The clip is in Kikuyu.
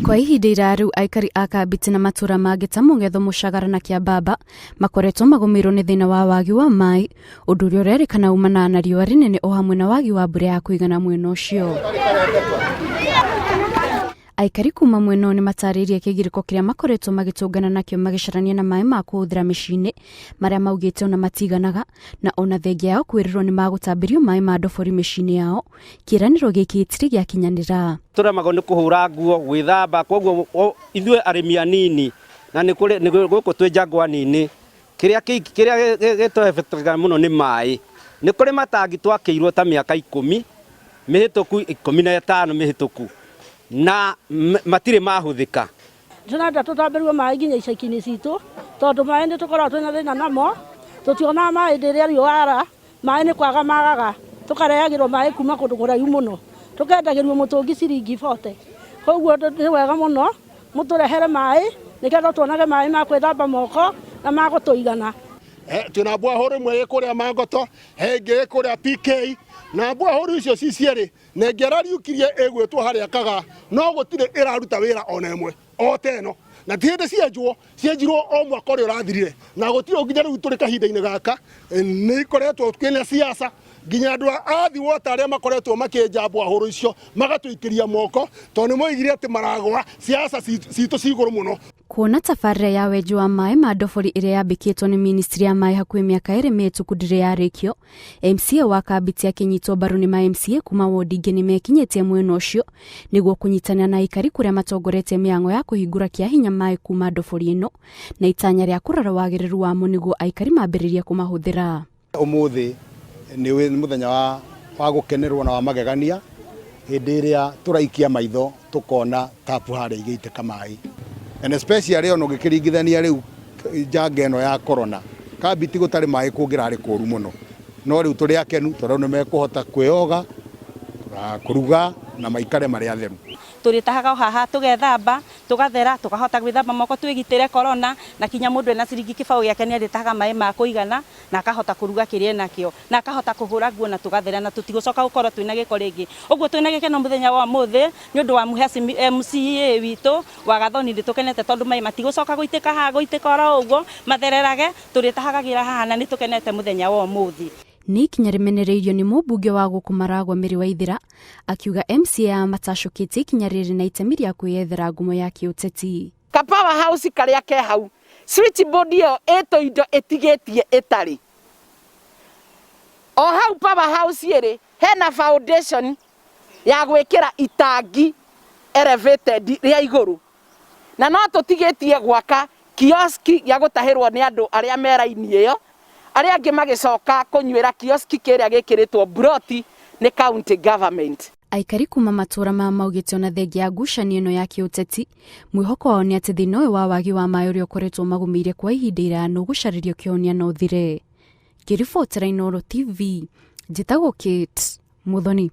Kwa ihinda iraya rĩu aikari a Kambiti na matũra mangĩ ta Mũng'etho, Mũcagara na Kĩambamba makoretwo magũmĩirwo nĩ thĩna wa wagi wa maĩ, ũndũ ũrĩa ũrerĩkana umanaga na riũa rĩnene o hamwe na wagi wa mbura ya kũigana mwena ũcio. Aikari kuma mwena ũyũ nĩmatarĩirie kĩgirĩko kĩrĩa makoretwo magĩtũngana nakĩo magĩcarania na maĩ ma kũhũthĩra mĩciĩ-inĩ marĩa maugĩte ona matiganaga na ona thengia yao kwĩrĩrwo nĩ magũtambĩrio maĩ ma ndobori mĩciĩ-inĩ yao, kĩĩranĩro gĩkĩ gĩtirĩ gĩakinyanĩra. Tũremagwo nĩ kũhũra nguo, gwĩthamba, koguo ithuĩ arĩmi anini na nĩ kũrĩ gũkũ twĩ njangwani-inĩ, kĩrĩa kĩrĩa gĩtũhebetaga mũno nĩ maĩ. Nĩ kũrĩ matangi twakĩirwo ta mĩaka 10 mĩhĩtũku, 15 mĩhĩtũku na matirĩ mahũthĩka. Tũrenda tũtambĩrio maĩ nginya iceki-inĩ citũ tondũ maĩ nĩ tũkoragwo twĩna thĩna namo, tũtionaga maĩ hĩndĩ ĩrĩa riũa yara, maĩ nĩ kwaga magaga, tũkarehagĩrwo maĩ kuma kũndũ kũraihu mũno, tũkendagĩrio mũtũngi ciringi 40, koguo nĩ wega mũno mũtũrehere maĩ nĩgetha tuonage maĩ ma gwĩthamba moko na ma gũtũigana. Twĩna borehole ĩmwe ĩ kũrĩa Mangoto, he ĩngĩ ĩ kũrĩa PK, na borehole icio ci cierĩ na ĩngĩ ĩrariũkirie ĩgwĩtwo harĩa Kagaa, no gũtirĩ ĩraruta wĩra ona ĩmwe o ta ĩno, na ti hĩndĩ cienjwo, cienjirwo o mwaka ũrĩa ũrathirire, na gũtirĩ nginya rĩu tũrĩ kahinda-inĩ gaka nĩ ikoretwo kwĩna siasa nginya andũ a Athi Water arĩa makoretwo makĩenja borehole icio magatũikĩria moko tondũ nĩ moigire atĩ maragũa siasa citũ ci igũrũ mũno. Kuona tabarĩra ya wenji wa maĩ ma ndobori ĩrĩa yambĩkĩtwo nĩ ministry ya maĩ hakuhĩ mĩaka 2 mĩhĩtũku ndĩrĩ yarĩkio, MCA wa Kambiti akĩnyitwo mbaru nĩ ma MCA kuma wondi ingĩ nĩ mekinyĩtie mwena ũcio nĩguo kũnyitanĩra na aikari kũrĩa matongoretie mĩhang'o ya kũhingũra kĩa hinya maĩ kuma ndobori ĩno na itanya rĩa kũrora wagĩrĩru wamo nĩguo aikari mambĩrĩrie kũmahũthĩra. Ũmũthĩ nĩ mũthenya wa gũkenerwo na wa magegania hĩndĩ ĩrĩa tũraikia maitho tũkona tapu harĩa igĩitĩka maĩ, and especially ona ũgĩkĩringithania rĩu njanga ĩno ya corona, Kambiti gũtarĩ maĩ kũngĩrarĩ kũru mũno, no rĩu tũrĩ akenu tondũ nĩ mekũhota kwĩyoga, kũruga na maikare marĩ atheru. Tũrĩtahaga o haha tũgethamba, tũgathera, tũkahota gwĩthamba moko twĩgitĩre corona, na kinya mũndũ ena ciringi kĩbaũ gĩake nĩ arĩtahaga maĩ ma kũigana na akahota kũruga kĩrĩa enakĩo, na akahota kũhũra nguo na tũgathera na tũtigũcoka gũkorwo twĩna gĩko rĩngĩ. Ũguo twĩna gĩkeno mũthenya wa ũmũthĩ nĩ ũndũ wa MCA witũ wa Gathoni, nĩ tũkenete tondũ maĩ matigũcoka gũitĩka haha, gũitĩka oro ũguo mathererage, tũrĩtahagagĩra haha na nĩ tũkenete mũthenya wa ũmũthĩ. Nĩ ikinya rĩmenereirio nĩ mũmbunge wa gũkũ Maragwa Mary Waithera akiuga MCA aya matacũkĩtie ikinya rĩrĩ na itemi rĩa kwĩyethera ngumo ya kĩũteti. Ka power house karĩa ke hau, switchboard ĩyo ĩ tũindo ĩtigĩtie ĩtarĩ. O hau power house ĩrĩ, hena foundation ya gwĩkĩra itangi elevated rĩa igũrũ. Na no tũtigĩtie gwaka kiosk gĩa gũtahĩrwo nĩ andũ arĩa me raini ĩyo, arĩa angĩ magĩcoka kũnyuĩra kiosk kĩrĩa gĩkĩrĩtwo mburoti nĩ county government. Aikari kuma matũra maya maugĩte ona thengia ya ngucanio ĩno ya kĩũteti, mwĩhoko wao nĩ atĩ thĩna ũyũ wa wagi wa maĩ ũrĩa ũkoretwo magũmĩire kwa ihinda iraya nĩ ũgũcarĩrio kĩhonia na ũthire. Ngĩribotera Inooro TV, njĩtagwo Kate Muthoni.